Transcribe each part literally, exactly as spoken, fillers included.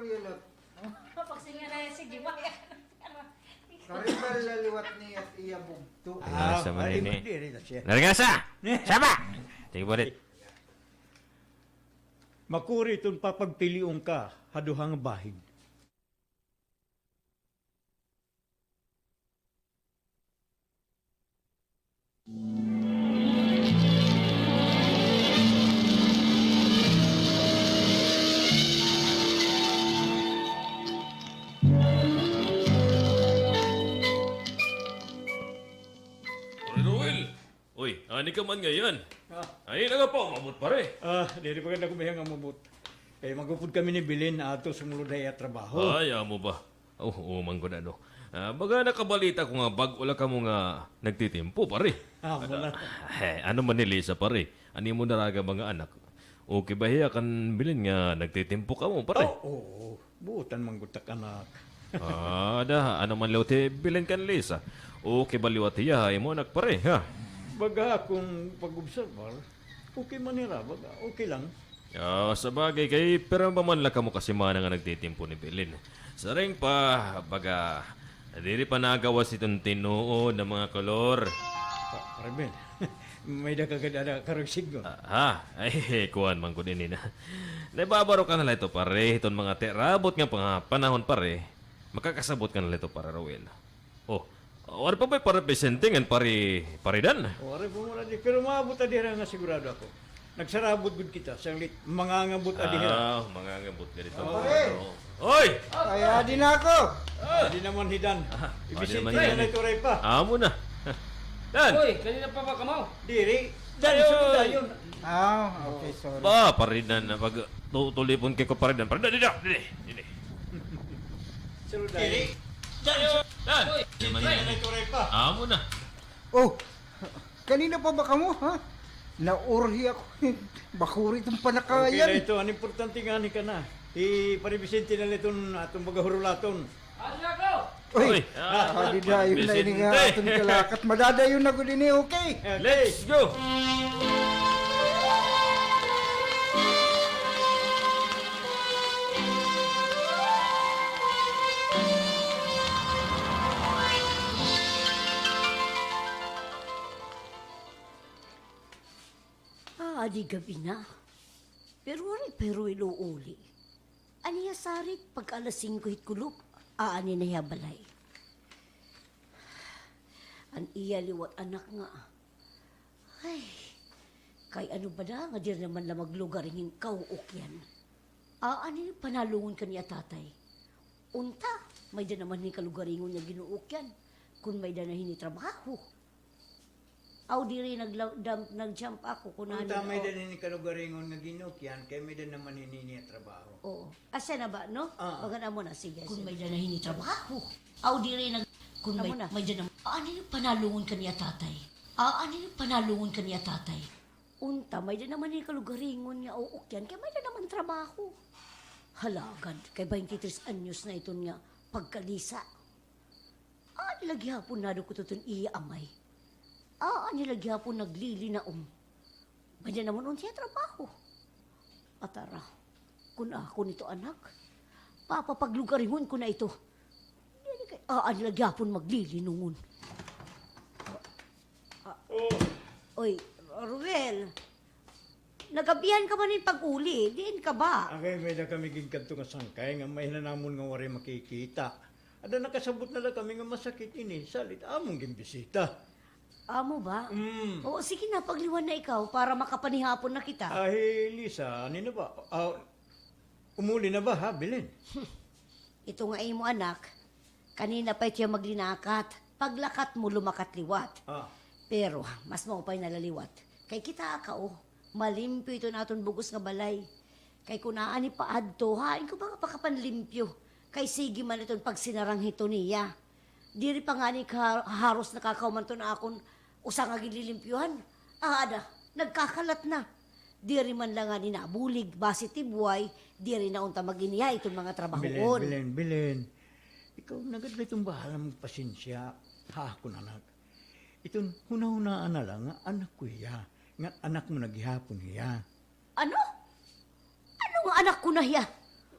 Yalot. Pagsinga na, sige, maya. Karibal la liwat niya at iya bugto. Ah, sa ay, manini. Diri na siya. Narigasa! Saba! Tingburit. Makuri iton papagpilion ka ha duha nga bahin. Pare Roel! Uy, ani ka man ngay-an? Ah. Ay, nagapa umabot, pare? Ah, diri pa gad ako bihang umabot. Eh, mag-upod kami ni Belen, ato sumulod ha iya trabaho. Ay, amo ba? Oh, oo man gud, ano. Ah, baga nakabalita ko nga bag-o la kamo nga nagtitimpo, pare. Ah, amo na. Eh, ano man ni Lisa, pare? An imo dara nga mga anak, okay ba hiya kan Belen nga nagtitimpo kamo, pare? Oh, oo. Buotan man gud tak anak. Ah, da, ano man liwat hi Belen kan Lisa? Okay ba liwat hiya ha imo anak, pare, ha? Baga akon pag-obserbar, okay man hira, baga okay lang. Ah, sa bagay, kay pira pa man la kamo kasimana nga nagtitimpo ni Belen. Siring pa, baga, diri pa nagawas iton tinuod nga mga kolor. Pa-, pare Ben, may-ada ka gad ada karuyag sidngon. Ah, ha? Ay, kuan man gud ini na. Naibabaro ka na la ito, pare, iton mga tirabot nga panga-, panahon, pare. Makakasabot ka na la ito, pare Roel. Oh, waray pa ba pare Vicente ngan pare, pare Dan? Waray pa man adi, pero maabot adi hira nga sigurado ako. Nagsarabot gud kita, sanglit mangangabot adi hira. Ah, mangangabot gad ito. Oh. Pare! Oy! Ay, adi na ako. Ah. Adi naman hi Dan. Ah, hi Vicente na ito, waray pa. Amo na. Dan! Oy, kanina pa ba kamo? Diri. Dan, sulod dayon. Ah, okay, sorry. Ba, pare Dan, pag tu-, tulipon kay ko, pare Dan. Pare Dan, dida, didi, didi. Sulod dayon. Didi. Dan! Dan! Oy, Dan! Amo na. Oh, kanina pa ba kamo, ha? Naurhi ako. Bakuri iton panakayan. Okay na ito. An importante ngani ka na. Hi Pare Vicente na la iton aton baga hurulaton. Adi na ako! Uy! Uy! Ah, adi dayon na ini nga aton kalakat. Madadayon na gud ini, okay? Okay. Let's go! Ah, adi gab-i na. Pero waray pa hi Roel uuli. An iya sarit, pagka alas singko hit kulop, aanhi na hiya ha balay. An iya liwat anak nga. Ay, kay ano ba da nga diri naman la maglugaring hin kauukyan? Aanhi panalungon kan iya tatay. Unta, may-ada naman hini kalugaringon nga ginuukyan, kon may-ada na hini trabaho. Aw, diri, nagla-, dam-, nag-jump ako, kun ano. Unta, may-ada na hini kalugaringon nga ginuukyan, kay may-ada naman hini niya trabaho. Oo. Asya na ba, no? Ah. Bagan amo na, sige, sige. Kun may-ada na hini trabaho. Aw, diri, nag-, kun may-, may-ada naman. Aanhi panalungon kan iya tatay. Aanhi panalungon kan iya tatay. Unta, may-ada naman hini kalugaringon nga uukyan, kay may-ada naman trabaho. Halagad, kay baynte tres anyos na iton nga pagkalisa. Aanhi la gihapon nadukot iton iya amay. Aanhi la gihapon naglilinaom. May-ada naman unta hiya trabaho. Atara, kun akon ito anak, papapaglugaringon ko na ito. Diri kay aanhi la gihapon maglilinungon. Ah, oy, Ruel, nagabihan ka man hin pag-uli, diin ka ba? Akay, may-ada kami ginkadto nga sangkay nga may-ada namon nga waray makikita. Ada nakasabot na la kami nga masakit ini, salit amon ginbisita. Amo ba? Mm. Oo, sige na, pagliwan na ikaw para makapanihapon na kita. Ay, Lisa, ano na ba? Ah, umuli na ba, ha, Belen? Ito nga imo anak, kanina pa ito hiya maglinakat. Paglakat mo, lumakat liwat. Ah. Pero, mas maupay na la liwat. Kay kitaa ka, oh, malimpyo iton aton bug-os nga balay. Kay kun aanhi pa adto, hain ko ba nga pakapanlimpyo? Kay sige man iton pagsinarang hito niya. Diri pa ngani ka haros nakakahuman iton akon usa nga ginlilimpyohan. Ah, ada, nagkakalat na. Diri man la ngani nabulig, basi tibway, diri na unta mag-iniha iton mga trabahoon. Belen, Belen, Belen. Ikaw na gad la iton bahala magpasensya ha akon anak. Iton hunahunaa na la nga anak ko hiya, ngan anak mo na gihapon hiya. Ano? Ano nga anak ko na hiya?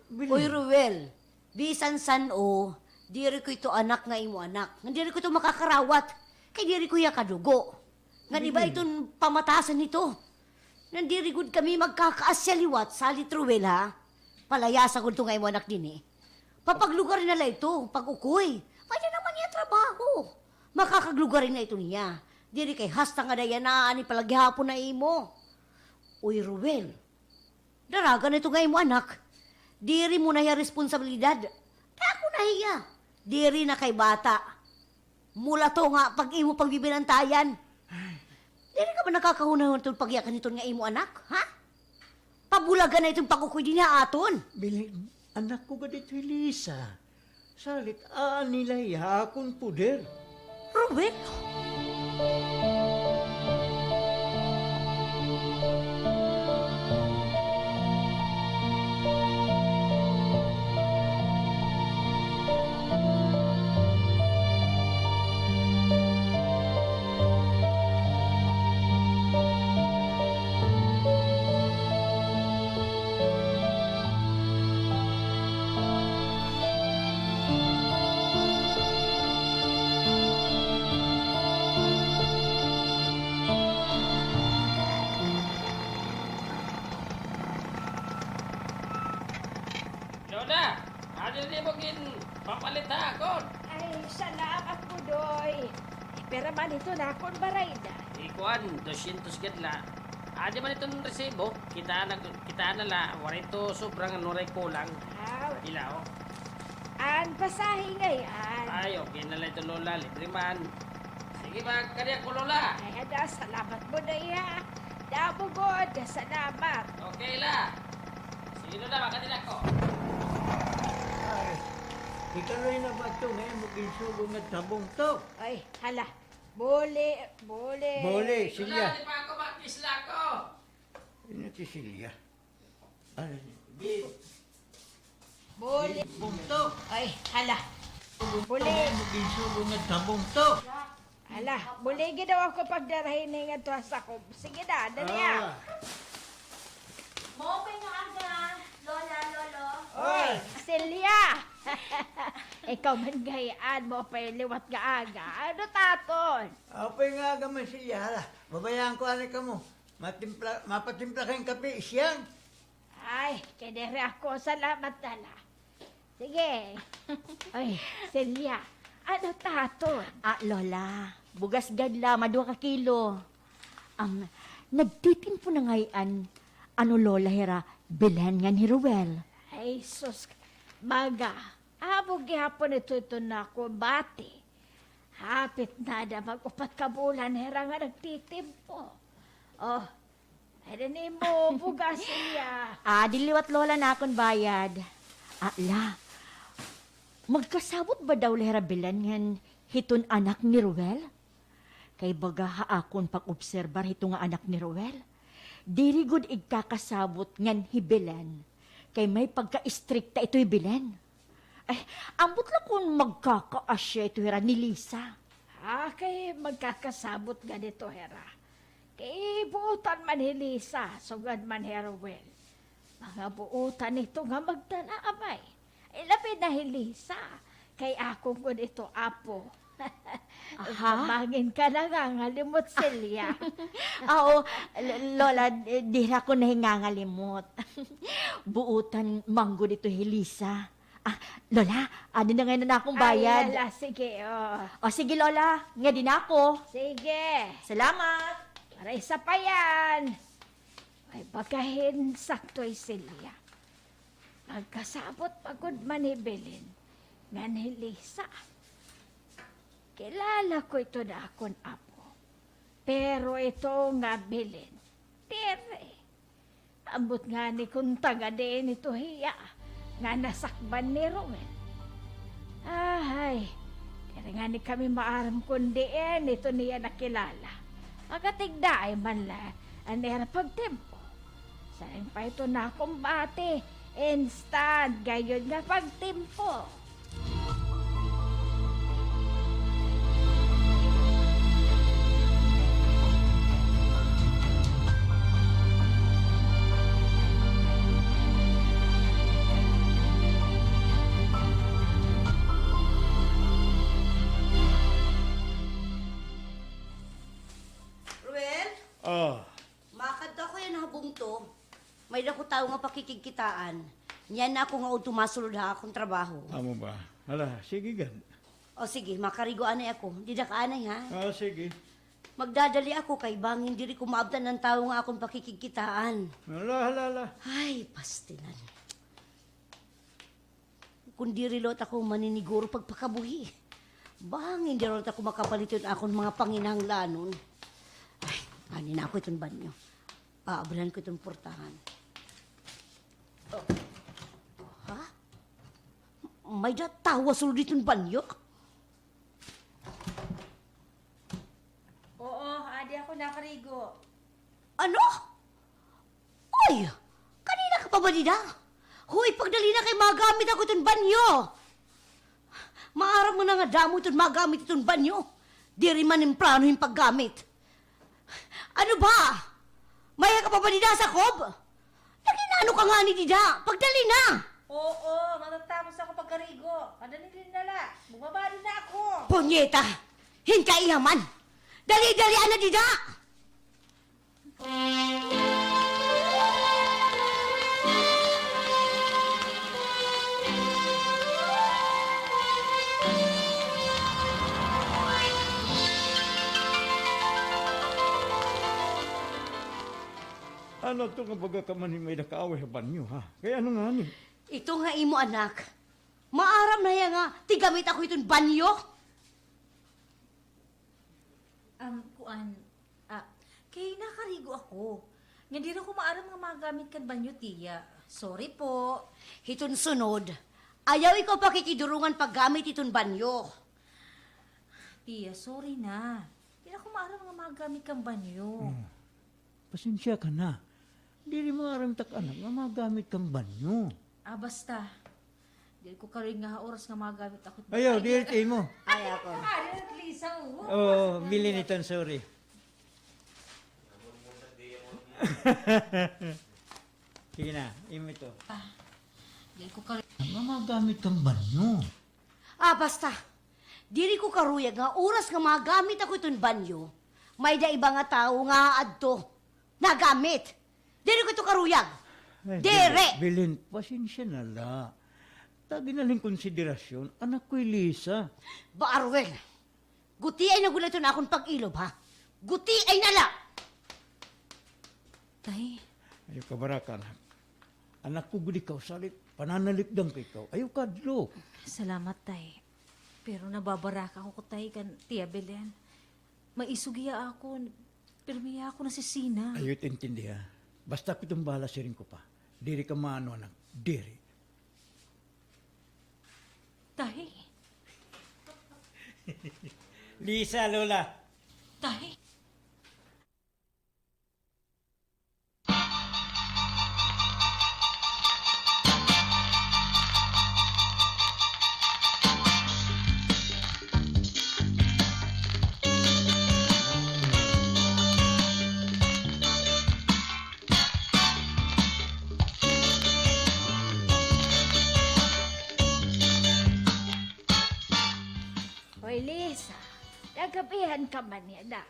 Bili. Uy, Ruel, bisan san-o, diri ko ito anak nga imo anak. Nga diri ko ito makakarawat. Kay diri ko hiya kadugo. Ngan iba iton pamatasan hito. Ngan diri gud kami magkakaasya liwat, salit Ruel, ha? Palayasa gud to nga imo anak dinhi. Papaglugari na la ito, pag-ukoy. May-ada naman hiya trabaho. Makakaglugari na ito niya. Diri kay hasta nga dayan na, ani pala gihapon na imo. Uy, Ruel, daraga na ito nga imo anak. Diri mo na hiya responsabilidad. Dako na hiya. Diri na kay bata. Mula to nga pag-imo pagbibinantayan. Diri ka ba nakakahunahuna iton pagyakan hiton nga imo anak, ha? Pabulagan na iton pag-ukoy dinhi ha aton. Bili, anak ko gad ito hi Lisa. Salit, ani la hiya ha akon poder. Ruel? Lola, adi na imo ginpapalit ha akon. Ay, salamat, Budoy. Pira man ito na akon barayda? Ikuan, dosyentos gad la. Adi man iton resibo, kita na, kita na la, waray ito sobra ngan waray kulang. Aw. Adi la, o. An pasahe ngay-an. Ay, okay na la ito, Lola, libre man. Sige, magkadi ako, Lola. Ay, ada, salamat Budoy, ha. Damo gud, salamat. Okay la. Sige, Lola, makadi na ako. Ay, ikaw rin na ba ito? Ngayon mo ginsugo nga tabong to. Ay, hala. Buli, buli. Buli, Lola, Silya. Di pa ako makisla ko. Ano si Silya? Ay. Buli. Bugto. Ay, hala. Buli. Hala, buli gid daw ako pagdara hini ngadto ha sakob. Sige na, dali, ah. Maupay nga aga, Lola, Lolo. Oy, Silya! Ikaw man gad, maupay liwat nga aga. Ano, taton? Maupay nga aga man, Silya. Hala, babayaan ko anay kamo. Matimpla, mapatimpla kay kape, isyang. Ay, kay diri ako, salamat na la. Sige. Ay, Silya, ano ta aton? Ah, Lola, bugas gad la, maduha ka kilo. Am, nagtitimpo na ngay-an, ano, Lola, hira Belen ngan hi Ruel? Ay, sus, baga, amo gihapon ito, ito na ako bati. Hapit na ada mag-upat ka bulan hira nga nagtitimpo. Oh, adi na imo bugas, Silya. Ah, adi liwat, Lola, an akon bayad. Ah, la, magkasabot ba daw la hira Belen ngan hiton anak ni Ruel? Kay baga ha akon pag-obserbar hito nga anak ni Ruel, diri gud igkakasabot ngan hi Belen, kay may pagka-istrikta ito hi Belen. Ay, ambot la kon magkakaasya ito hira ni Lisa. Ah, kay magkakasabot gad ito hira. Kay buotan man hi Lisa, sugad man hi Ruel. Mga buotan ito nga magtan-away. Ay, labi na hi Lisa. Kay akon gud ito apo. Aha. Bangin ka nangangalimot, Silya. Ah, oo, L-, Lola, di, diri ako nangangalimot. Buotan man gud ito hi Lisa. Ah, Lola, adi na ngay-an an akon bayad. Ay, hala, sige, oh. O, sige, Lola, ngadi na ako. Sige. Salamat. Para isa pa yan. Ay, baga hin sakto hi Silya. Magkasabot pa gud man hi Belen ngan hi Lisa. Kilala ko ito nga akon apo. Pero ito nga Belen, diri. Ambot ngani kon taga-diin ito hiya nga nasakban ni Ruel. Ahay, diri ngani kami maaram kon diin ito niya nakilala. Makatigdaay man la an ira pagtimpo. Siring pa ito nga akon bati, instant gayod nga pagtimpo. Oh. Makadto ako yana ha bungto. May-ada ko tawo nga pakikigkitaan. Niyan na ako nga udto masulod ha akon trabaho. Amo ba? Hala, sige gad. O sige, makarigo anay ako. Dida ka anay, ha? Ah, sige. Magdadali ako kay bangin diri ko maabtan an tawo nga akon pakikigkitaan. Hala, hala, hala. Ay, pastilan. Kon diri liwat ako maniniguro pagpakabuhi, bangin diri liwat ako makapalit hin akon mga panginahanglanon. Ay, anay na ako hiton banyo. Aabran ko iton portahan. Oh. Ha? May-ada tawo sulod hiton banyo? Oo, adi ako nakarigo. Ano? Uy! Kanina ka pa ba dida? Huy, pagdali na kay magamit ako iton banyo. Maaram man nga damo iton magamit iton banyo. Diri man temprano hin paggamit. Ano ba? May-ada ka pa ba dida ha sakob? Nag-inano ka ngani dida? Pagdali na! Oo, matatapos ako pagkarigo. Padali na la. Bumaba na ako. Punyeta! Hin kaiyaman! Dali-dali na dida! Ano ito nga baga ka man hin may-ada kaaway ha banyo, ha? Kay ano ngani? Ito nga imo anak. Maaram na hiya nga tigamit ako hiton banyo. Um, kuan, ah, kay nakarigo ako. Nga diri ako maaram nga magamit kan banyo, tiya. Sorry po. Hiton sunod, ayaw ikaw pakikidurungan paggamit hiton banyo. Tiya, sorry na. Diri ako maaram nga magamit kan banyo. Hmm. Pasensya ka na. Diri maaram it ak anak nga magamit kan banyo. Ah, basta. Diri ko karuyag nga ha oras nga magamit ako. Ayaw, diri it imo. Ay, ako. Ah, diri it Lisa, oh. Oo, bilin iton, sorry. Sige na, imo ito. Ah, diri ko karuyag nga magamit kan banyo. Ah, basta. Diri ko karuyag nga oras nga magamit ako iton banyo, may-ada iba nga tawo nga aadto. Nagamit. Diri ko ito karuyag. Diri. Bilin, pasensya na la. Tagi na la hin konsiderasyon, anak ko hi Lisa. Ba, Arwel, gutiay na gud la iton akon pag-ilob, ha? Gutiay na la! Tay. Ayaw kabaraka, anak. Anak ko gud ikaw, salit pananalikdan ko ikaw. Ayaw kahadlok. Salamat, tay. Pero nababaraka ako, tay, kan Tiya Belen. Maisog hiya akon. Pirmi hiya akon nasisina. Ayaw it intindi, ha. Basta ako iton bahala, siring ko pa. Diri ka maano, anak. Diri. Tay. Lisa, Lola. Tay. Hoy, Lisa, nagkab-ihan ka man yana.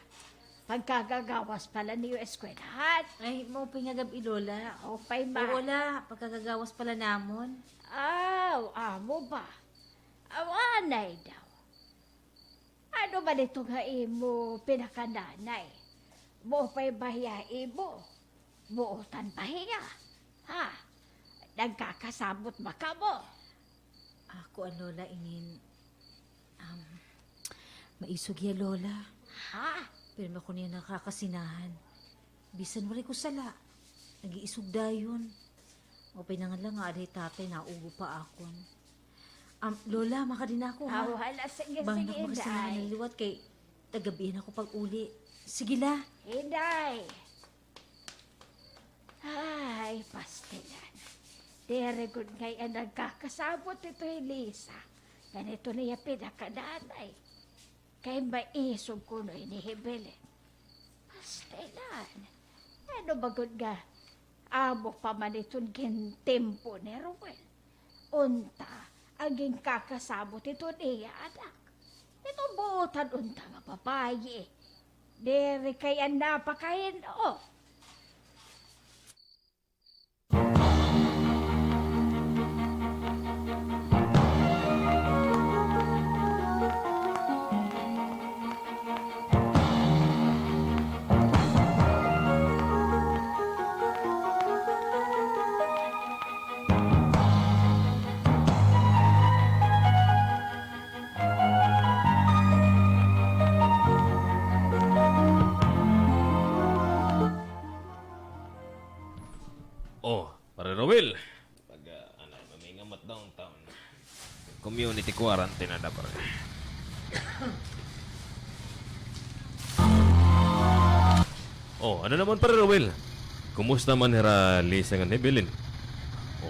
Pagkagagawas pa la niyo eskwelahan. Ay, maupay nga gab-i, Lola. Maupay man. Oo, la, pagkagagawas pa la namon. Aw, amo ba? Aw, anay daw. Ano man ito nga imo pinakananay? Maupay ba hiya ha imo? Buotan ba hiya? Ha? Nagkakasabot ba kamo? Ako, an Lola, inin, um, maisog hiya, Lola. Ha? Pirmi ako niya nakakasinahan. Bisan waray ko sala, nag-iisog dayon. Maupay na nga la nga aada hi Tatay, naugo pa akon. Um, Lola, makadi na ako, ha? Aw, hala, sige, sige, Inday. Bangin ako makasinahan liwat kay nagkab-ihan ako pag-uli. Sige la. Inday. Ay, pastilan. Diri gud ngay-an nagkakasabot ito hi Lisa. Ngan ito na iya pinakananay. Kay maisog kuno ini hi Belen. Pastilan. Ano ba gud nga amo pa man iton gintimpo ni Ruel? Unta, an ginkakasabot iton iya anak, iton buotan unta nga babaye. Diri kay an napakain-o. Oh, Pare Roel. Pag, ah, ano, mamingamat downtown. Community quarantine na, pare. Oh, ano naman, Pare Roel? Kumusta man hira Lisa ngan hi Belen?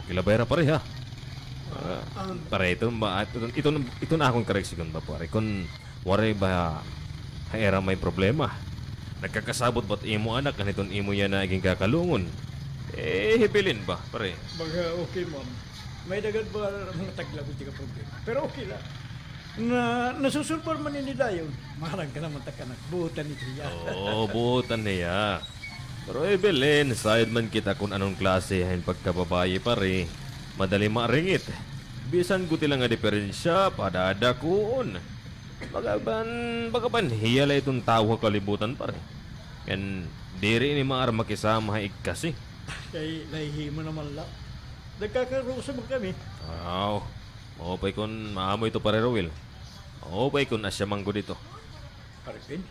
Okay la ba hira, pare, ha? Ah, pare, iton ba, iton, iton, iton akon karigsigon ba, pare? Kon waray ba ha ira may problema? Nagkakasabot ba't imo anak ngan hiton imo yana ginkakalungon? Eh, hi Belen ba, pare? Baga okay, ma'am. May-ada gad ba mga taglaw nga problema? Pero okay la. Na, nasusulbar man ini dayon. Maaram ka naman ta kanak, buotan ito hiya. Oo, buotan hiya. Pero hi Belen, sayod man kita kon anon klase hin pagkababaye, pare. Madali maringit. Bisan guti la nga diperensya, padadakuon. Baga ban, baga ban hiya la iton tawo ha kalibutan, pare. Ngan diri ini maaram makisama ha igkasi. Kay nahihimo naman la. Nagkakarusa man kami. Aw, maupay kon maamo ito, Pare Roel. Maupay kon asya man gud ito. Pare Pin?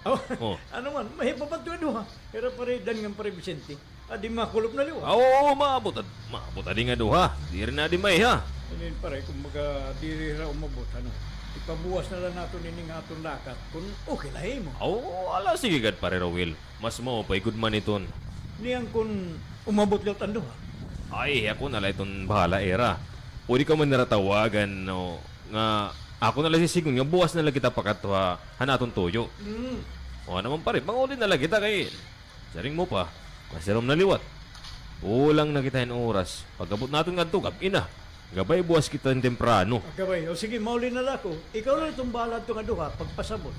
Aw, oh. Ano man, mahibabanto nga duha. Hira Pare Dan ngan Pare Vicente. Adi makulop na liwat. Aw, oo, maabot ad-, maabot adi nga duha. Diri na adi maiha. Inin, pare, kumbaga, diri hira umabot, ano. Ipabuwas na la naton ini nga aton lakat, kon okay la ha imo. Aw, ala, sige gad, Pare Roel. Mas maupay gud man iton. Niyan kon umabot liwat an duha. Ay, ako na la iton bahala ha ira. Pwede ka man nira tawagan, no, nga ako na la sisidngon nga buwas na la kita pakadto ha, han aton tuyo. Mm. O, ano man, pare, manguli na la kita kay siring mo pa, masirom na liwat. Kulang na kita hin oras. Pag-abot naton ngadto, gab-i na. Gabay, buwas kita hin temprano. Gabay. O sige, mauli na la ako. Ikaw na la iton bahala adto nga duha, pagpasabot.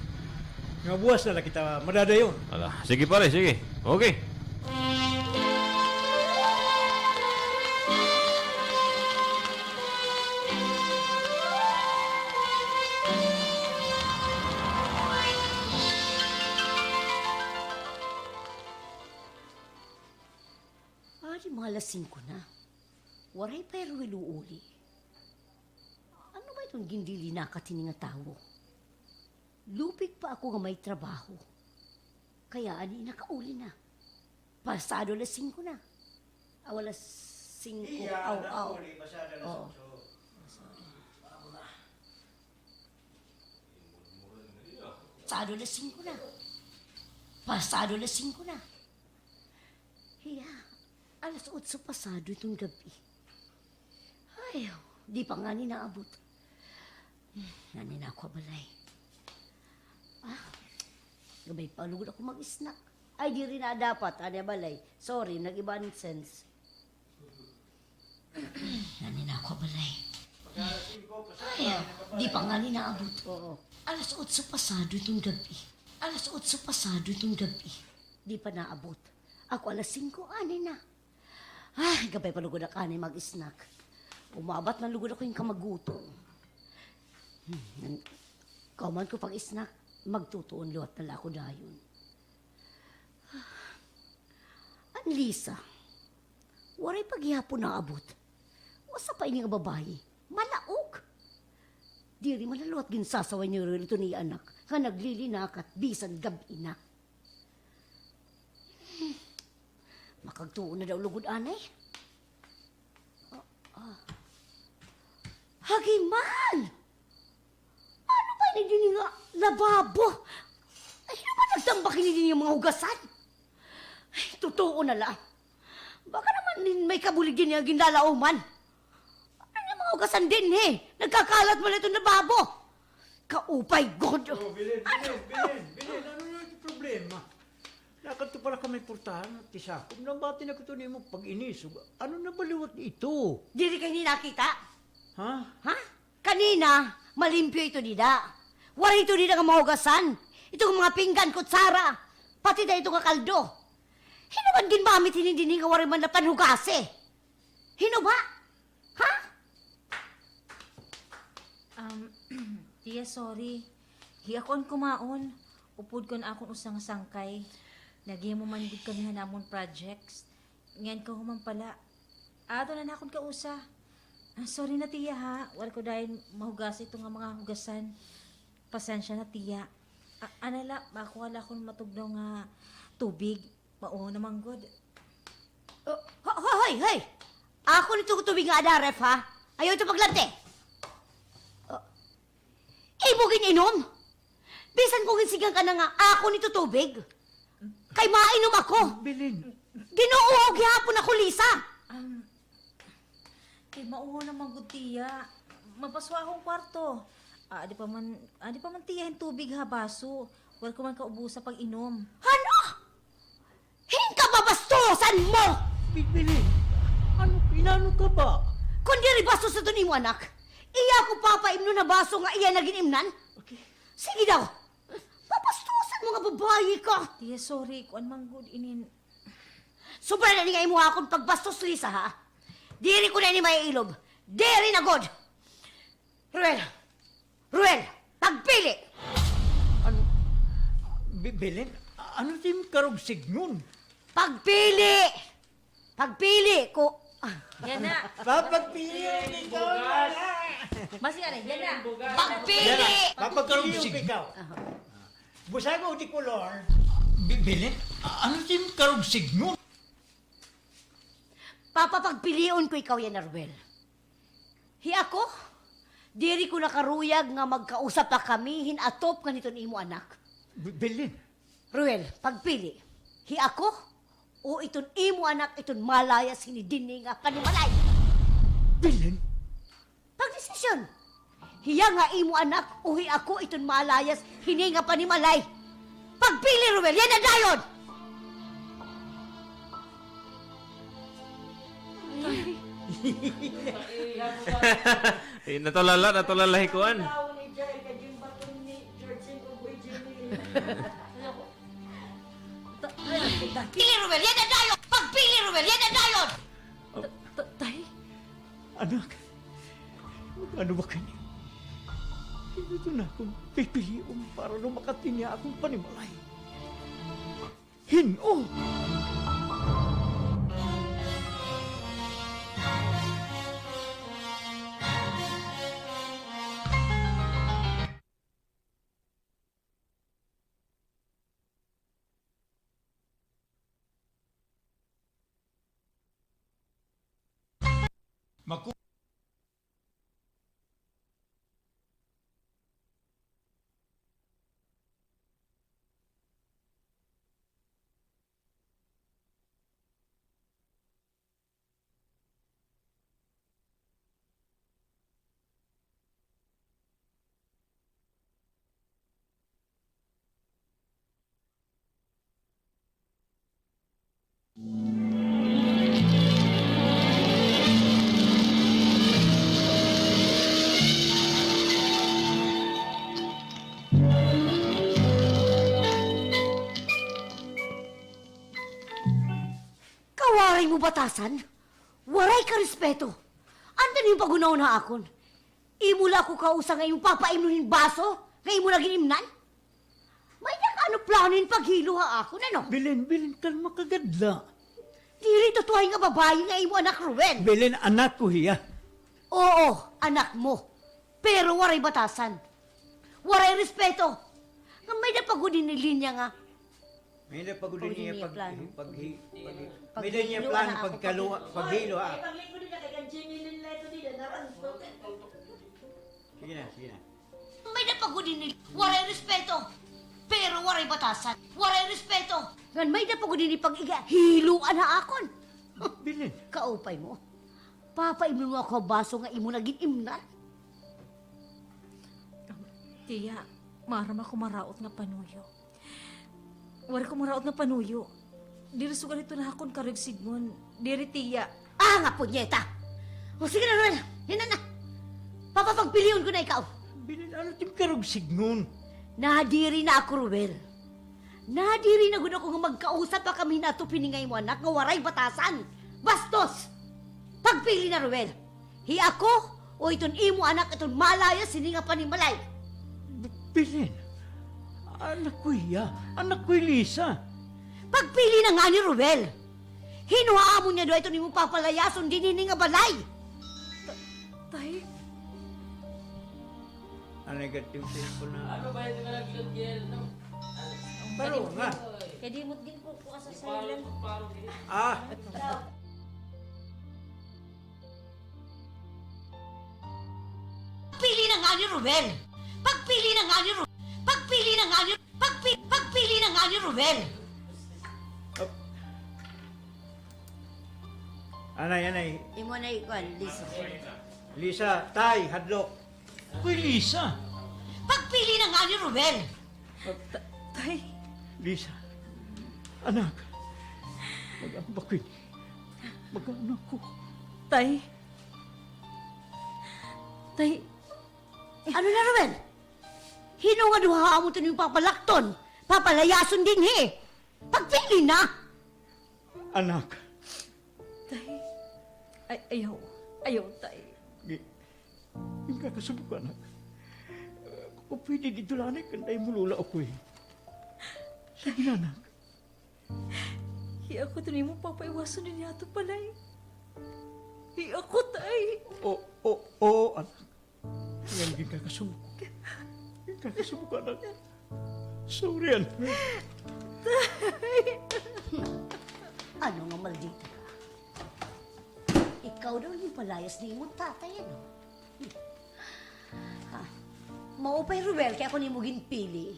Nga buwas na la kita madadayon. Ala, sige, pare, sige. Okay. Adi, mga alas singko na. Waray pa hi Roel uuli. Ano ba iton ginlilinakat hini nga tawo? Lupig pa ako nga may trabaho. Kay ani nakauli na. Pasado alas singko na. Aw, alas singko. Iya, aw, aw. Pasado alas otso. Pasado alas singko na. Pasado alas singko na. Hiya, alas otso pasado iton gab-i. Ay, di pa ngani naabot. Hmm, ngani na ako ha balay. Ah, gabay pa lugod ako mag-snack. Ay, diri na dapat, ani ha balay. Sorry, nag-iba an sense. Ngani na ako ha balay. Ay, di pa ngani naabot. Oo. Alas otso pasado iton gab-i. Alas otso pasado iton gab-i. Di pa naabot. Ako alas singko, ani na. Ay, gabay pa lugod ak anay mag-snack. Umabat na lugod ako hin kamagutom. Hmm, kauman ko pag-snack, magtutuon liwat na la ako dayon. An Lisa, waray pa gihapon naabot. Usa pa ini nga babaye, malaog. Diri man la liwat ginsasaway ni Roel iton iya anak nga naglilinakat bisan gab-i na. Hmm. Makagtuon na daw lugod anay. Ah, ah. Hagiman! Ano ba ini dinhi nga lababo? Ay, hin-o ba nagtambak hini dinhi nga mga hugasan? Ay, tutuo na la. Baka naman hin-, may kabulig dinhi nga ginlalauman. Ano nga mga hugasan dinhi? Nagkakalat man la iton lababo. Kaupay gud. Oh, Belen, Belen, Belen, Belen, ano na iton problema? Nakadto pa la kami purtahan, nagtisakob. Nabati na kuno nimo pag-inisog. Ano na ba liwat ito? Diri ka ini nakita? Ha? Ha? Kanina, malimpyo ito dida. Waray ito dida nga mga hugasan. Ito nga mga pinggan, kutsara, pati na ito nga kaldo. Hin-o man ginmamit hini dinhi nga waray man la panhugasi? Hin-o ba? Ha? Um, Tia, sorry. Hi ako an kumaon. Upod ko an akon usa nga sangkay. Naghimo man gud kami han amon projects. Ngan kahuman pala. Ato na nakon kausa. Ah, sorry na, Tia, ha. Waray ko dayon mahugasi ito nga mga hugasan. Pasensya na, Tia. A-, ana la, makuha la akon matugnaw nga tubig. Mauho na man gud. Oh, ho-, ho-, hoy, hoy! Akon ito tubig nga ada ha ref, ha? Ayaw ito paglanti. Oh. Imo gin-inom? Bisan ko ginsigihan ka na nga akon ito tubig. Kay mainom ako. Belen. Gin-uuhaw gihapon ako, Lisa. Um, Kay mauho na man gud, Tia. Mapaswa akon kwarto. Ah, adi pa man, adi pa man, Tia, hin tubig ha baso. Waray ko man kaubusa pag-inom. Ano? Hin kababastusan mo! Bi-, Belen, ano, inano ka ba? Kon diri bastos iton imo anak, iya ko papaimnon ha baso nga iya na gin-imnan? Okay. Sige daw. Babastusan mo nga babayi ka. Tia, sorry. Kuan man gud inin. Sobra na ini nga imo ha akon pagbastos, Lisa, ha? Diri ko na ini maiilob. Diri na gud. Ruel! Ruel! Pagpili! Ano? Be-, Belen, ano it im karuyag sidngon? Pagpili! Pagpili ko, ah. Yana. Papagpili ikaw na. Mas yana, yana. Pagpili! Yana, papagpili ikaw. Aha. Busago di kolor. Bi-, Belen, ano it im karuyag sidngon? Papapagpilion ko ikaw yana, Ruel. Hi ako, diri ko na karuyag nga magkausa pa kami hin atop ngan hiton imo anak. Be-, Belen. Ruel, pagpili. Hi ako, o iton imo anak, iton malayas hini dinhi nga panimalay. Belen. Pagdesisyon. Hiya nga imo anak o hi ako iton malayas hini nga panimalay. Pagpili, Ruel, yana dayon! Eh, natulala, natulala hi kuan. Pili, Ruel, yana dayon! Pagpili, Ruel, yana dayon! Ta-, ta-, tay? Anak, ano ba kani? Hin-o iton akon pipilion para lumakat hini ha akon panimalay? Hin-o? Maku- Kawaray mo batasan? Waray ka respeto. Ano it imo paghunahuna ha akon? Imo la ako kausa nga imo papaimnon hin baso nga imo na gin-imnan? May-ada ka ano plano hin paghilo ha akon, ano? Belen, Belen, kalma ka gad la. Diri ito tuhay nga babaye nga imo anak, Ruel. Belen, anak ko hiya. Oo, anak mo. Pero waray batasan. Waray respeto. Ngan may-ada pa gud ini linya nga May-ada pa gud ini iya pag-, paghi-, paghi-, may-ada niya plano pagkaluha, paghilo, ha. Sige na, sige na. May-ada pa gud ini, waray respeto, pero waray batasan. Waray respeto. Ngan may-ada pa gud ini pag-iga, hiloan ha akon. Belen. Kaupay mo. Papaimnon mo ako ha baso nga imo na gin-imnan? Tiya, maaram ako maraot nga panuyo. Waray ko maraot nga panuyo. Diri sugad ito na akon karuyag sidngon. Diri, tiya. Ah, nga punyeta! O, sige na, Ruel. Yana na. Papapagpilion ko na ikaw. Belen, ano it im karuyag sidngon? Nadiri na ako, Ruel. Nadiri na gud ako nga magkausap pa kami hin ato hini nga imo anak nga waray batasan. Bastos! Pagpili na, Ruel. Hi ako o iton imo anak iton malayas hini nga panimalay? B-, Belen, anak ko hiya. Anak ko hi Lisa. Pagpili na ngani, Ruel. Hin-o ha amon nga duha iton imo papalayason dinhi hini nga balay? Ta-, tay. Anay gad it cellphone na. Ano ba ito nga nag-, nag-, no? Baro nga. Kay di mo din po, po sa silent. Ah. Pili na ngani, Ruel. Pagpili na ngani, Ru-, pagpili na ngani, pagpi-, pagpili na ngani, Ruel. Anay, anay. Imo na ikuan, Lisa. Lisa, tay, hadlok. Uy, Lisa! Pagpili na ngani, Ruel! Ta-, tay. Lisa, anak, mag-ambak ko ini. Mag-anak ko. Tay. Tay. Ano na, Ruel? Hin-o nga duha ha amon iton imo papalakton, papalayason dinhi? Pagpili na! Anak. Tay. Ay, ayaw. Ayaw, tay. Gi-, ginkakasubo ko, anak. Kon pwede, didto la anay kan imo lola, okay? Sige na, anak. Hi ako iton imo papaiwason dinhi ha aton balay. Hi ako, tay. O, o, oo, anak. Ngan ginkakasubo ko. Ginkakasubo ko, anak. Sorry, anak. Ano nga maldita ka? Ikaw daw it palayas nimo tatay, ano? Ha? Maupay, Ruel, kay ako nimo ginpili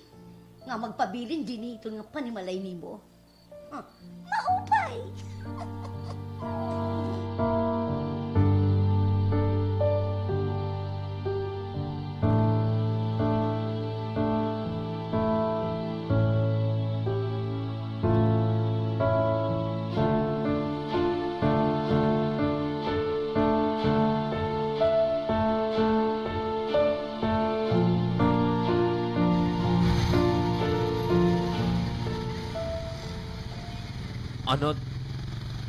nga magpabilin dinhi hiton nga panimalay nimo. Ah, maupay! Ano,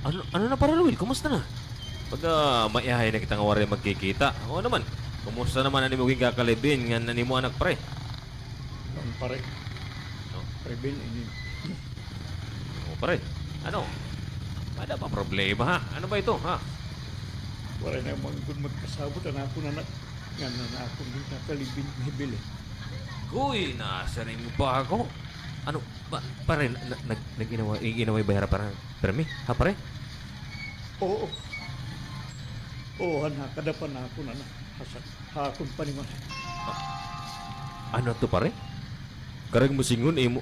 ano, ano na, Pare Ruel? Kumusta na? Baga maiyahay na kita nga waray magkikita. O naman, kumusta naman an imo ginkakalibin ngan an imo anak, pare? An pare. No? Pare Ben, ini. O, pare. Ano? May-ada pa problema, ha? Ano ba ito, ha? Waray na man gud magkasabot an akon anak ngan an akon ginkakalibin nga hi Belen. Guy, nasiring pa ako. Ano, ba, pare, na, nag-, nag-inaway, nag-inaway ba hira, pare? Permi? Ha, pare? Oo. Oo, han, nakadapan na ako na, na, ha, sa, ha akon panimalay. Ah, ano to, pare? Karuyag mo sidngon, imo,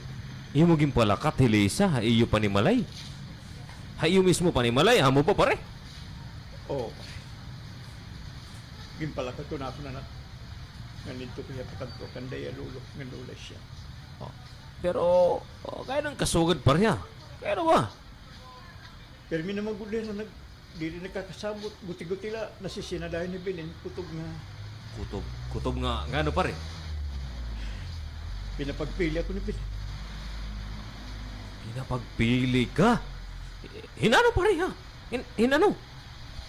imo ginpalakat hi Lisa ha iyo panimalay? Ha iyo mismo panimalay, amo pa, pare? Oo, pare. Ginpalakat ko na akon anak. Ngan didto ko hiya pakadto kan Daya Lolo, ngan Lola Sia. Oh, pero, oh, kay ano an kasugad, pare, ha? Kay ano ba? Pirmi naman gud hira nag-, diri nakakasabot, guti-guti la, nasisina dayon hi Belen, kutob nga. Kutob, kutob nga, nga ano, pare? Pinapagpili ako ni Belen. Pinapagpili ka? Hin-ano, pare, ha? Hin-, hin-ano?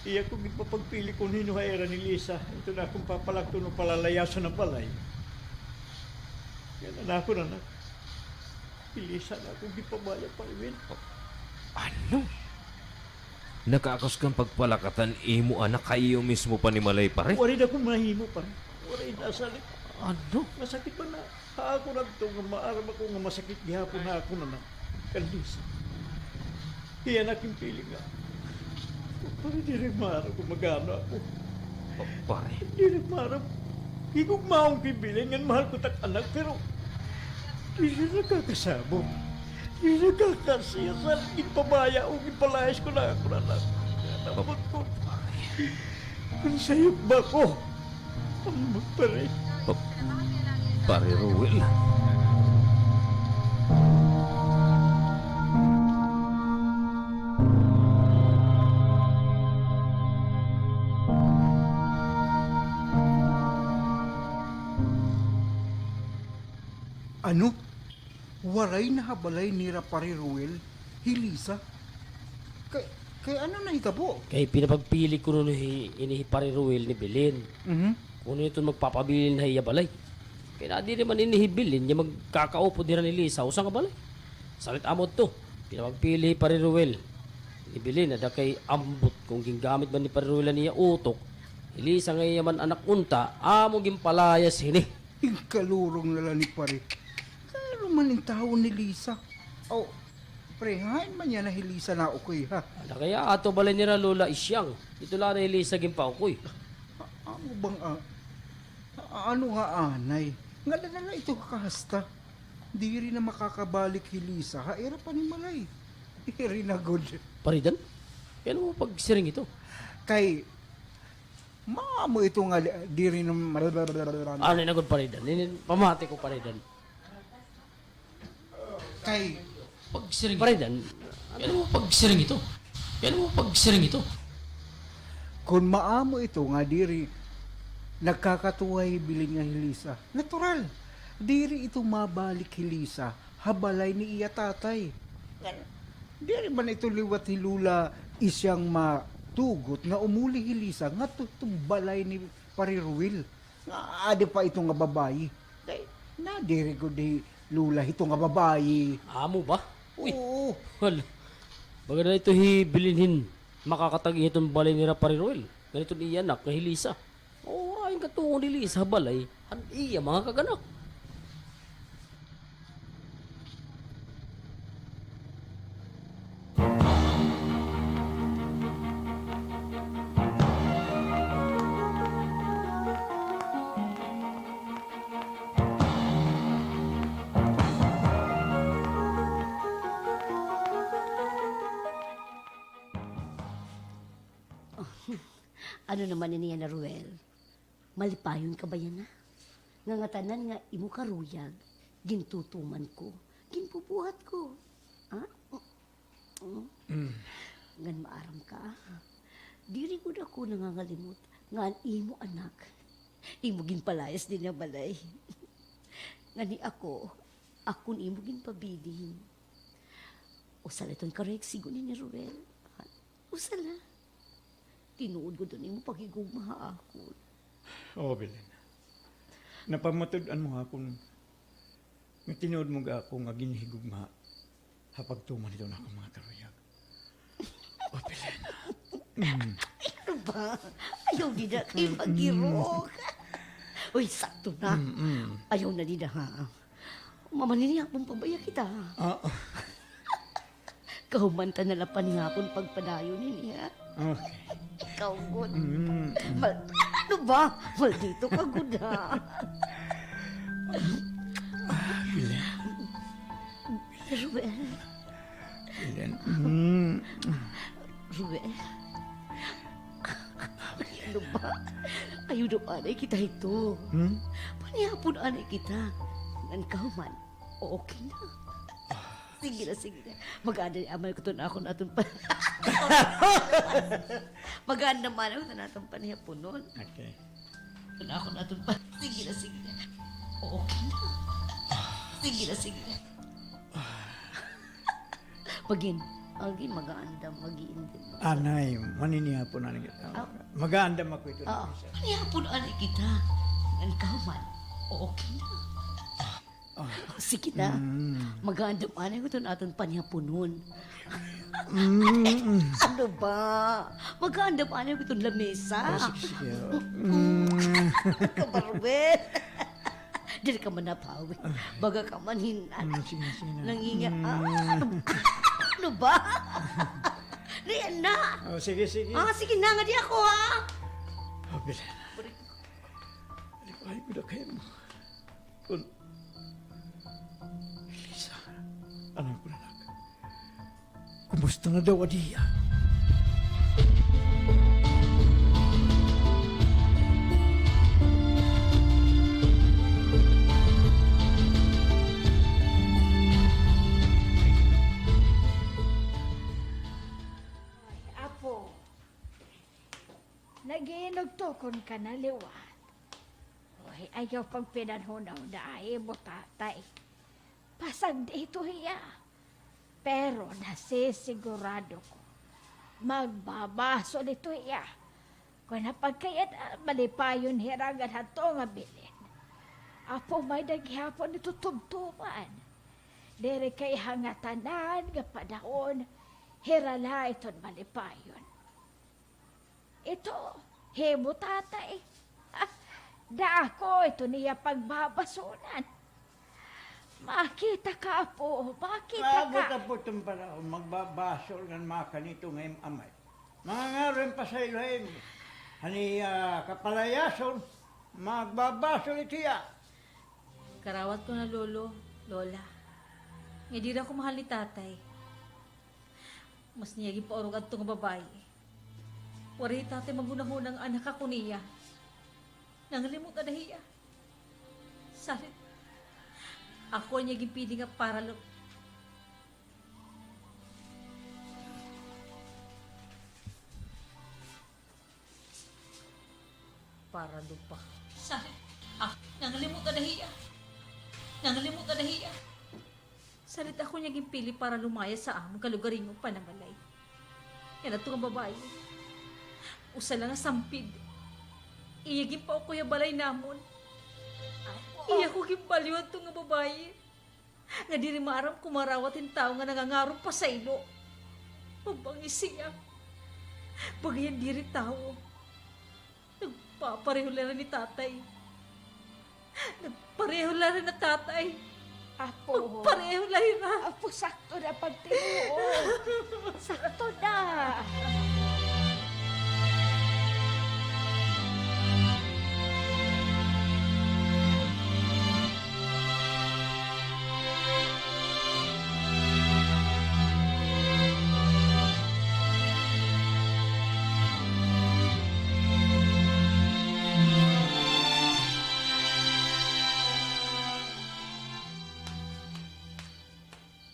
Iya ko ginpapagpili kon hin-o ha ira ni Lisa, iton akon papalakton o palalayason han balay. Kay an akon anak, hi Lisa an akon ginpabaya, Pare Ben. Ano? Nakaakus ka nga pagpalakat an imo anak ha iyo mismo panimalay, pare? Waray na ako mahimo, pare. Waray na salit. Ano? Masakit man na ha akon adto nga maaram ako nga masakit gihapon ha akon anak, kan Lisa. Hiya an akon pili nga. Pare, diri maaram kon mag-ano ako. Pa-, pare. Diri maaram. Higugmaon ko hi Belen ngan mahal ko it ak anak, pero diri nakakasabot. Diri nakakasisal. Ginpabaya o ginpalayas ko na akon anak. Ambot ko. Kon sayop ba ako? Ambot, pare. Pa-, Pare Ruel. Ano? Waray na ha balay nira Pare Ruel hi Lisa? Kay, kay ano nahitabo? Kay pinapagpili kuno hi, ini hi Pare Ruel ni Belen. Mhm. Kuno iton magpapabilin ha iya balay. Kay nadiri man ini hi Belen nga magkakaupod hira ni Lisa ha usa nga balay. Salit amo adto, pinapagpili hi Pare Ruel ni Belen, ada kay ambot kon gingamit man ni Pare Ruel an iya utok, hi Lisa nga iya man anak unta, amo ginpalayas hini. Ginkalurong na la ni Pare. Kaano man in tawo ni Lisa? Aw, Pre, hain man yana hi Lisa naukoy, ha? Ada kay adto balay nira Lola Isyang. Didto la ada hi Lisa ginpaukoy. A-, amo ba nga, a-, ano nga anay? Ngan-an na la ito kakahasta. Diri na makakabalik hi Lisa ha ira panimalay. Diri na gud. Paridan? Kay ano mo pagsiring ito? Kay, maamo ito nga di-, diri na ma-, Ano na gud, Paridan? Ini, pamati ko, Paridan. Kay, pagsiring Paridan, ano mo pagsiring ito? Kay ano mo pagsiring ito? Kon maamo ito nga diri nagkakatuwa hi Belen ngan hi Lisa, natural, diri ito mabalik hi Lisa ha balay ni iya tatay. Ngan, diri man ito liwat hi Lola Isyang matugot nga umuli hi Lisa ngadto ha balay ni Pare Ruel. Nga adi pa ito nga babayi. Kay, nadiri gud hi Lola hito nga babayi. Amo ba? Uy. Oo. Hala. Baga na ito hi Belen hin makakatag-i hiton balay nira Pare Ruel. Ngan hiton iya anak nga hi Lisa. Maura hin katuon ni Lisa ha balay han iya mga kag-anak. Ano naman ini yana, Ruel? Malipayon ka ba yana? Nga ngatanan nga imo karuyag, gintutuman ko, ginbubuhat ko. Ha? Mm. Mm. Ngan maaram ka, diri gud ako nangangalimot nga an imo anak, imo ginpalayas dinhi ha balay. Ngan hi ako, akon imo ginpabilin. Usa la iton karuyag sidngon ni Ruel. Usa la. Tinuod gud an imo paghigugma ha akon. Oo, Belen. Napamatud-an mo ha akon nga tinuod mo ha ako nga ginhigugma ha pagtuman hiton akon mga karuyag. O, Belen. Mm. Ano ba? Ayaw dida kay magirok. Uy, sakto na. Mm, mm. Ayaw na dida, ha? Mamanhinihapon pa baya kita. Ah. Kahuman ta na la panihapon pagpadayon hini, ha? Okay. Ikaw gud. Mm. Mal-, ano ba? Maldito ka gud, ha? Ah, Belen. Ruel. Belen. Mm. Ruel. Ano ba? Ayaw daw anay kita hito. Hmm? Panihapon anay kita. Ngan kahuman, okay na. Sige na, sige na. Mag-aanda man ako iton akon aton pa-, mag-aanda man ako iton aton panihaponon. Okay. Iton akon aton pa-, sige na, sige na. Okay na. Sige na, sige na. Pagin, agi, mag-aandam, mag-iindim. Anay, maninihapon anay kita. Ah. Mag-aandam ako ito. Ah, maninihapon anay kita. Ngan kahuman, okay na. Ah. Sige na. Mm. Mag-aandam anay ko iton aton panihaponon. Mm. Ano ba? Mag-aandam anay ko iton lamesa. Oh, sige, sige. Mm. Kabarwet. Diri ka man napawi. Baga ka man hin-, Mm, sige, sige na. Nangingi-, ah, ano, ano ba? Riyan na. Oh, sige, sige. Ah, sige na, ngadi ako, ha? Oh, Belen. Balik. Balik, ay, kuda kayo mo. Kun, Lisa, ano ko na lang? Kumusta na daw adi hiya? Ay, apo, nag-iinugtokon ka na liwat. Uy, ayaw pagpinanhunaw na, ay, imo tatay. Pasagdi ito hiya. Pero nasisigurado ko, magbabasol ito hiya. Kon ha pagkayad, ah, malipayon hira ngan hadto nga bilin. Apo, may-ada gihapon ito tubtoban. Diri kay ha ngatanan nga panahon, hira la iton malipayon. Ito, himo, Tatay. Dako ito niya pagbabasolan. Makita ka, Apo, makita ka. Maabot, Apo, iton panahon, magbabasol ngan makan ito nga im amay. Mangangaro hin pasaylo ha imo. Hani, ah, kapalayason, magbabasol ito hiya. Karawat ko na, Lolo, Lola, nga diri ako mahal ni Tatay. Mas niya ginpaurog adto nga babaye. Waray hi Tatay maghunahuna nga anak ako niya. Nangalimot na hiya. Salit, ako an iya ginpili nga para lu-, para lupa. Salit, ah, nangalimot na hiya. Nangalimot na hiya. Salit, ako niya ginpili para lumayas ha amon kalugaringon panamalay. Ngan adto nga babaye, usa la nga sampid, iya ginpaukoy ha balay namon. Iya ko ginbaliw adto nga babaye. Nga diri maaram kumarawat hin tawo nga nangangaro hin pasaylo. Mabangis hiya. Baga hiya diri tawo. Nagpapareho la hira ni Tatay. Nagpareho la hira ni Tatay. Apo. Nagpareho la hira. Apo, sakto na pagtinuod. Sakto na.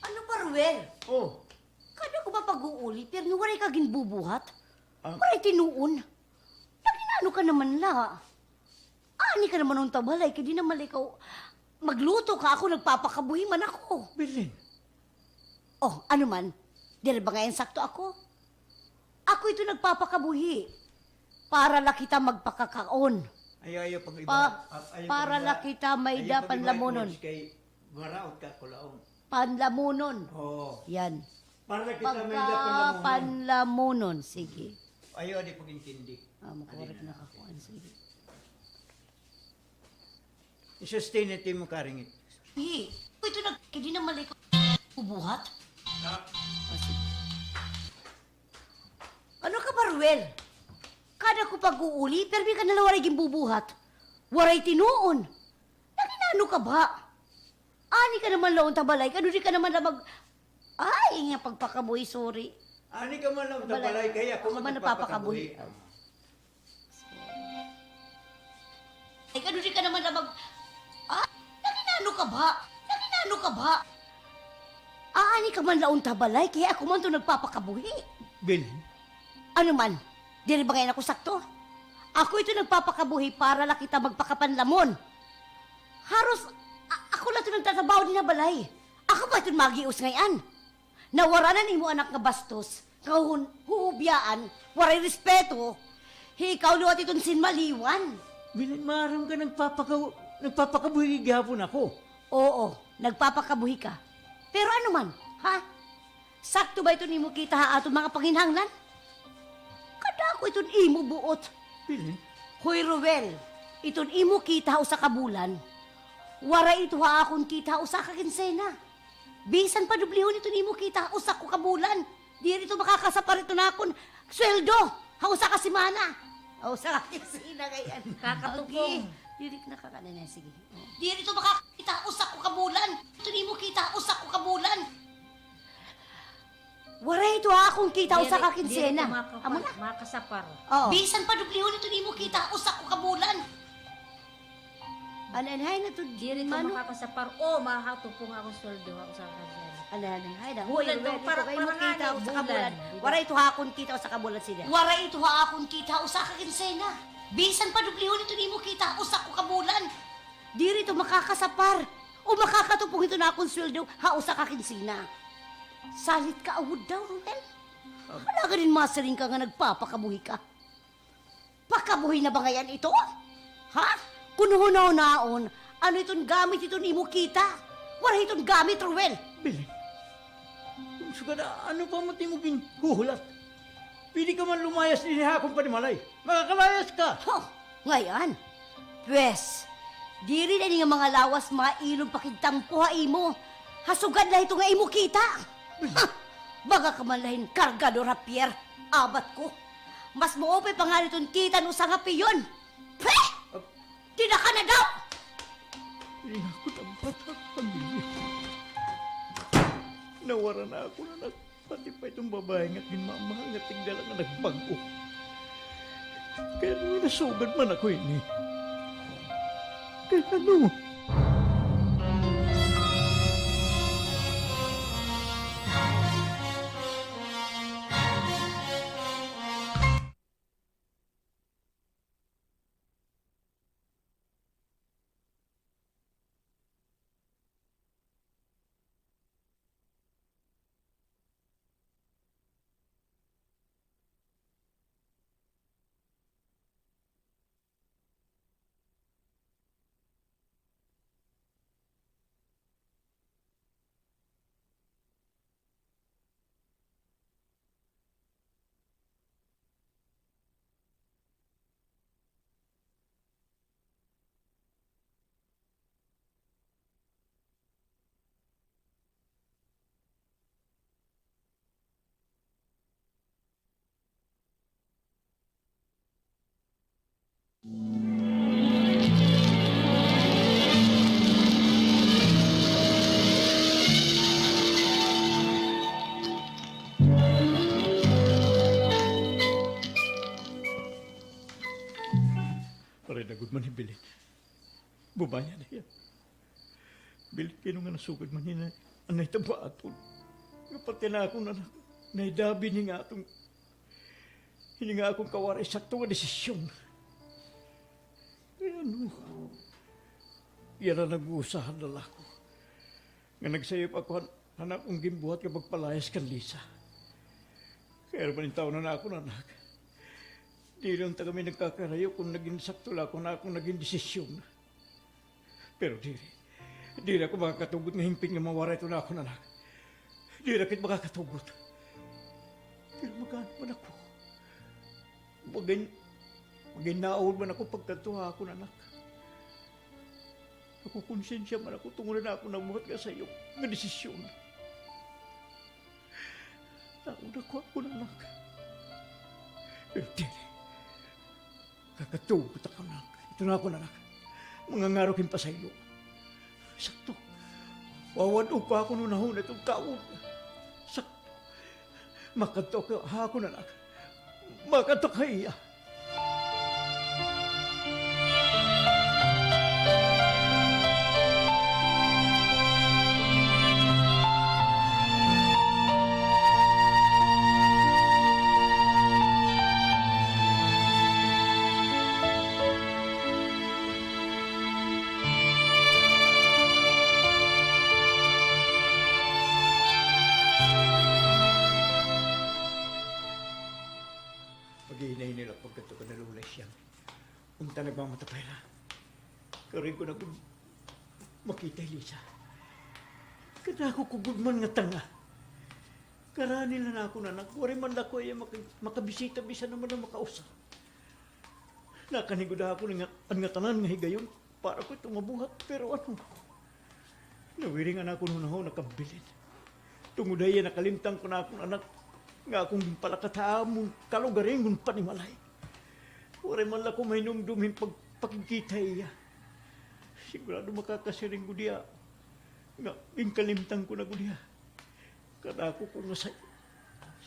Ano pa, Ruel? Oh. Kada ko mapag-uuli, pirmi waray ka ginbubuhat. Ah. Waray tinuon. Nag-inano ka naman la. Ani ka naman unta balay, kay di naman la ikaw magluto ka, ako nagpapakabuhi man ako. Belen. Oh, ano man? Diri ba ngay-an sakto ako? Ako ito nagpapakabuhi. Para la kita magpakakaon. Ayaw, ayaw pag-iba. Pa-, ah, ayaw para pag-iba. La kita may-ada panlamunon. Ayaw pag-iba, kay maraot ka, kulaong. Panlamunon. Oo. Yan. Para la kita may-ada panlamunon. Pagkapanlamunon. Sige. Ayaw, di pag-intindi. Ah, makorek na ka kuan. Sige. I-sustain it imo karingit. Hi, ito nag-, kay di naman la ikaw bubuhat. Ah. Ah, sige. Ano ka ba, Ruel? Kada ko pag-uuli, pirmi ka na la waray ginbubuhat. Waray tinuon. Nag-inano ka ba? Ani ka naman la unta balay, kay diri ka naman la mag-, ay, nga pagpakabuhi, sorry. Ani ka man la unta balay, kay ako man nagpapakabuhi. Ay, kay diri ka naman la mag-, ah, nag-inano ka ba? Nag-inano ka ba? Ah, ani ka man la unta balay, kay ako man ito nagpapakabuhi. Belen? Ano man, diri ba ngay-an ako sakto? Ako ito nagpapakabuhi para la kita magpakapanlamon. Haros, a-, ako la ito nagtatrabaho dinhi ha balay. Ako ba iton magios ngay-an? Nawaranan imo anak nga bastos, nga hun-, huhubyaan, waray respeto, hi ikaw liwat iton sinmaliwan. Belen, maaram ka, nagpapaka-, nagpapakabuhi gihapon ako. Oo, nagpapakabuhi ka. Pero ano man, ha? Sakto ba iton imo kita ha aton mga panginhanglan? Kadako iton imo buot. Belen? Hoy, Ruel, iton imo kita ha usa ka bulan, waray ito ha akon kita ha usa ka kinsena. Bisan pa dublihon iton imo kita ha usa ko ka bulan, diri ito makakasapar iton akon sweldo ha usa ka semana. Ha usa ka kinsena ngay-an. Kakatupong. Okay. Diri na ka kanina, sige. Diri ito makakita ha usa ko ka bulan. Iton imo kita ha usa ko ka bulan. Waray ito ha akon kita ha usa ka kinsena. Diri, diri ito maka-, makasapar. Oo. Bisan pa dublihon iton imo kita ha usa ko ka bulan. Ano, ano, hay na ito, diri ito makakasapar. O, mahatupong akon sweldo ha usa ka bulan. Ano, ano, hay na. Bulan ito, para, para ngani, bulan. Waray ito ha akon kita ha usa ka bulan, sige. Waray ito ha akon kita ha usa ka kinsena. Bisan pa dublihon iton imo kita ha usa ko ka bulan. Diri ito makakasapar. O makakatupong hiton akon sweldo ha usa ka kinsina. Salit ka awod daw, Ruel. Hala, gad hin masiring ka nga nagpapakabuhi ka. Pakabuhi na ba ngay-an ito? Ha? Kun hunahunaon, ano iton gamit hiton imo kita? Waray hiton gamit, Ruel. Belen, kon sugad, ano pa man it imo ginhuhulat? Pwede ka man lumayas dinhi ha akon panimalay. Makakalayas ka. Huh, ngay-an. Pwes, diri na ini nga mga lawas mailog pakigtampo ha imo. Ha sugad la hito nga imo kita. Huh, baga ka man la hin kargador ha pier, abat ko. Mas maupay pa ngani iton kita han usa nga piyon. Pwes! Tinaka na daw! Diri na ako nagpatapamilya. Nawara na akon anak, pati pa iton babaye nga ginmamahal nga tigda la nga nagbag-o. Kay ano nga nasugad man ako ini? Kay ano? Waray na gud man hi Belen. Bumaya na hiya. Belen, kay ano nga nasugad man hini an nahitabo aton? Nga pati an akon anak, nahidabi hini nga aton, hini nga akon kawaray sakto nga desisyon. Kay ano? Yana nag-uusahan lalako nga nagsayop ako han, han akon ginbuhat nga pagpalayas kan Lisa. Kay ano man in taon han akon anak? Diri unta kami nagkakarayo kon nagin sakto la ako han akon nagin desisyon. Pero diri. Diri ako makakatugot nga himpit nga mawara iton akon anak. Diri ako makakatugot. Pero mag-ano man ako? Magin, magin naawod man ako pagkadto ha akon anak. Nakokonsensya man ako tungod han akon nabuhat nga sayop nga desisyon. Naawod ako ha akon anak. Pero diri. Kakatugot ako, anak. Ito na ako, anak. Mangangaro hin pasaylo. Sakto. Wawad-on ko ha akon hunahuna iton tawo. Sakto. Makadto ako ha akon anak. Makadto ako ha iya. Pag-iinay nila pagkadto kan Lola Siang. Unta nagmamatapay la. Kari ko na gud makita hi Lisa. Kadako ko gud man nga tanga. Karani la an akon anak, waray man la ako iya maka-, makabisita, bisan naman la makausa. Nakanhi gud ako nga, an ngatanan nga higayon, para ko ito mabuhat, pero ano? Nawiring an akon hunahuna kan Belen. Tungod ha iya nakalimtan ko an akon anak, nga akon ginpalakat ha amon kalugaringon panimalay. Waray man la ako mahinumdom hin pagpakigkita ha iya. Sigurado makakasiring gud hiya nga ginkalimtan ko na gud hiya. Kadako ko nga sayop.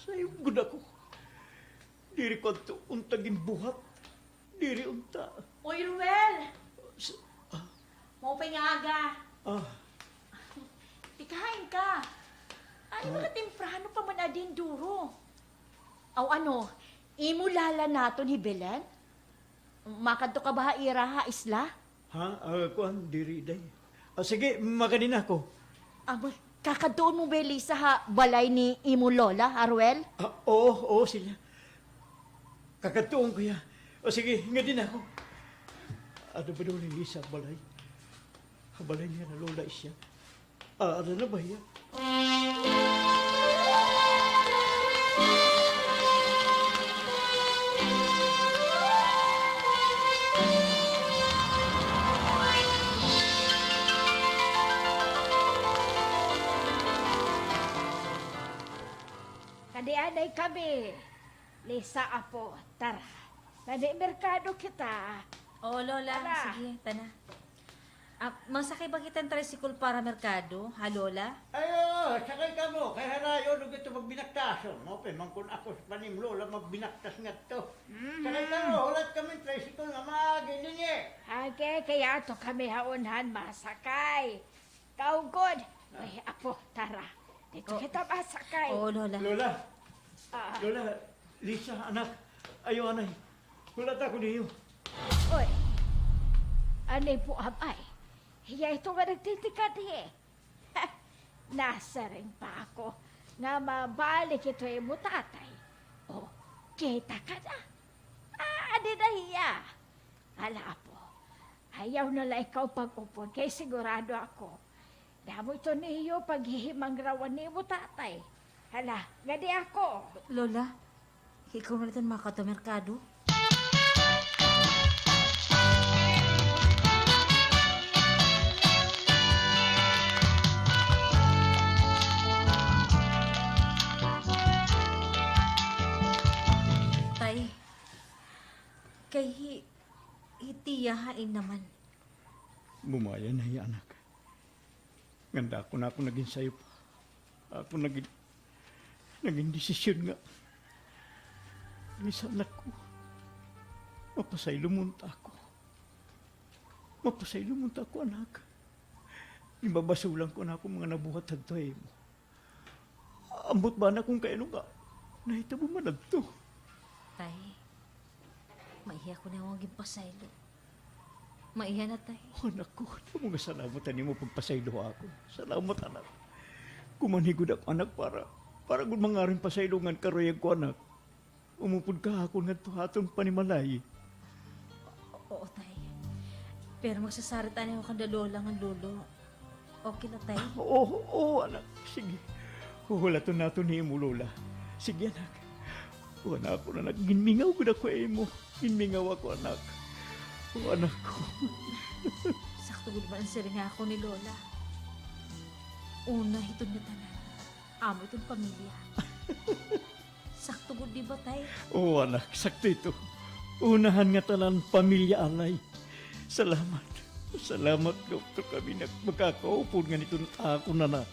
Sayop gud ako. Diri ko adto unta ginbuhat. Diri unta. Uy, Ruel! S-, ah. Maupay nga aga. Ah. Tikahain ka. Ay, ah, makatemprano pa man adi hin duro. Aw, ano, imo la la naton hi Belen? Makadto ka ba ha ira ha isla? Ha? Ah, kuan, diri, day. Ah, sige, makadi na ako. Amo, kakadtuon mo ba hi Lisa ha balay ni imo lola, Aruel? Ah, oo, oo, Celia. Kakadtuon ko hiya. O sige, ngadi na ako. Ada ba daw ni Lisa ha balay? Ha balay niya na lola siya. Ah, ada na ba hiya? Kadi anay kami. Lisa, apo, tara. Manimerkado kita. Oo, Lola. Tara. Sige, tana. Ah, magsakay ba kita hin tricycle para merkado, ha, Lola? Ay, oo, sakay kamo. Kay harayo, dugi ito magbinaktason. Maupay man kon ako sa panim Lola magbinaktas ngadto. Mhm. Sakay kamo, hulat kami hin tricycle nga maagi dinhi. Agi, kay adto kami ha unhan masakay. Kaugod. Ah. Ay, apo, tara. Didto kita masakay. Oo, Lola. Lola. Ah. Lola, Lisa, anak. Ayaw anay. Hulat ako niyo. Oy. Anay po, abay. Hiya ito nga nagtitikadhi. Nasiring pa ako nga mabalik ito imo tatay. O, kita ka na. Ah, adi na hiya. Hala, apo, ayaw na la ikaw pag-upod kay sigurado ako, damo ito niyo paghihimangrawan nimo tatay. Hala, ngadi ako. Lola, ikaw na la iton makadto ha merkado. Tay, kay hi Hi Tia hain naman? Bumaya na hiya, anak. Nganda ako na ako nagin sayop. Ako nagin, nagin desisyon nga. Lisa, anak ko. Mapasaylo mo unta ako. Mapasaylo mo unta ako, anak. Ginbabasulan ko an akon mga nabuhat hadto ha imo. Ambot ba na kon kay ano nga nahitabo man adto. Tay, maiha ko na nga ginpasaylo. Maiha na, tay. O, anak ko, damo nga salamat han imo pagpasaylo ha akon. Salamat, anak. Kumanhi gud ako, anak, para, para gud mangaron hin pasaylo ngan karuyag ko, anak. Umupod ka ha akon ngadto ha aton panimalay. Oo, tay. Pero magsasarit anay ako kanda lola ngan lolo. Okay la, tay? Oo, oo, anak. Sige. Huhulaton naton hi imo lola. Sige, anak. O, anak ko, anak. Ginmingaw gud ako ha imo. Ginmingaw ako, anak. O, anak ko. Sakto gud man an siring ha akon ni lola. Una hiton ngatanan, amo iton pamilya. Sakto gud, di ba, tay? Oo, anak, sakto ito. Una han ngatanan, pamilya anay. Salamat. Salamat, doktor, kami nak-, makakaupod ngan iton akon anak.